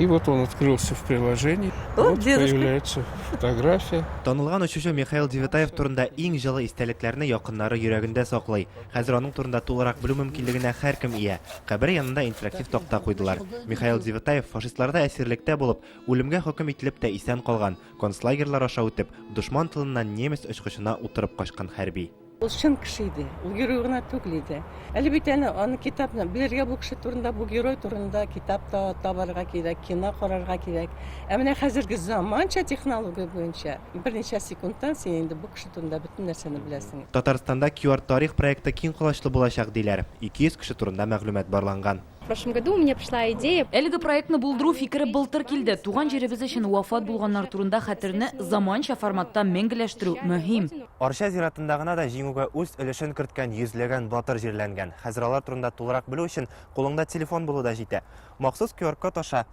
И вот он открылся в приложении. О, Вот дедушка. появляется фотография. Танылган очучы Михаил Девятаев турында иң җылы истәлекләрне якыннары йөрәгендә саклый. Хәзер аның турында тулырак белү мөмкинлегенә һәркем ия. Кабере янында интерактив такта куйдылар. Михаил Девятаев фашистларда әсирлектә булып, үлемгә хөкем ителеп тә исән калган, концлагерьлар аша үтеп, дошман тылыннан немец очкычына утырып качкан хәрби. Ул чын кеше иде, ул герой гына түгел иде. Әле бит әле аны китапны белергә бу кеше турында, бу герой турында китап та табарга кирәк, кино карарга кирәк. Ә менә хәзерге заманча технология буенча берничә секундтан син инде бу кеше турында бөтен нәрсәне беләсең. Татарстанда QR тарих проекты киң колачлы булачак, диләр. 200 кеше турында мәгълүмат барланган. В прошлом году у меня пришла идея. Әлеге проектны булдыру фикере былтыр килде. Туган җиребез өчен вафат булганнар турында хәтерне заманча форматта мәңгеләштерү мөһим. Арча зиратында гына да Җиңүгә үз өлешен керткән йөзләгән батыр җирләнгән. Хәзер алар турында тулырак белү өчен кулыңда телефон булу да җитә. Махсус QR-код аша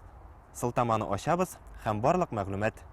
сылтаманы ачабыз һәм барлык мәгълүмат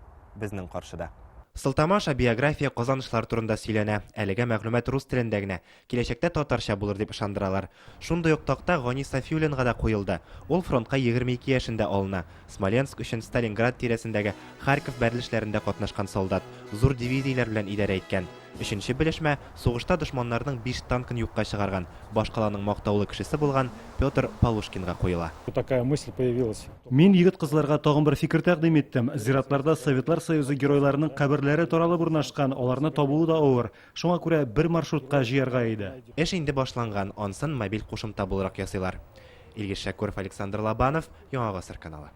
безнең каршыда. Сылтама аша биография, казанышлар турында сөйләнә. Әлегә мәгълүмат рус телендә генә. Киләчәктә татарча булыр дип ышандыралар. Шундый ук такта Гани Сафиуллинга да куелды. Ул фронтка 22 яшендә алына. Смоленск өчен Сталинград тирәсендәге Харьков бәрелешләрендә катнашкан солдат. Зур дивизияләр белән идарә иткән. Өченче белешмә, сугышта дошманнарның биш танкын юкка чыгарган, башкаланың мактаулы кешесе булган Петр Полушкинга куела. Такая мысль появилась. Мин егет-кызларга тагын бер фикер тәкъдим иттем. Зиратларда Советлар Союзы геройларының каберләре таралып урнашкан, аларны табуы да авыр. Шуңа күрә бер маршрутка җыярга иде. Эш инде башланган, ансын мобиль кушымта буларак ясыйлар. Илгиз Шәкүров, Александр Лобанов, Яңа Гасыр каналы.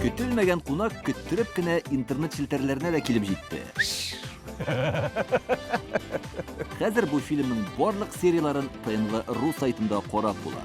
Көтелмәгән кунак көттереп кенә интернет челтәрләренә дә килеп җитте. Хәзер бу фильмның барлык серияләрен ТНВ.ру сайтында карап була.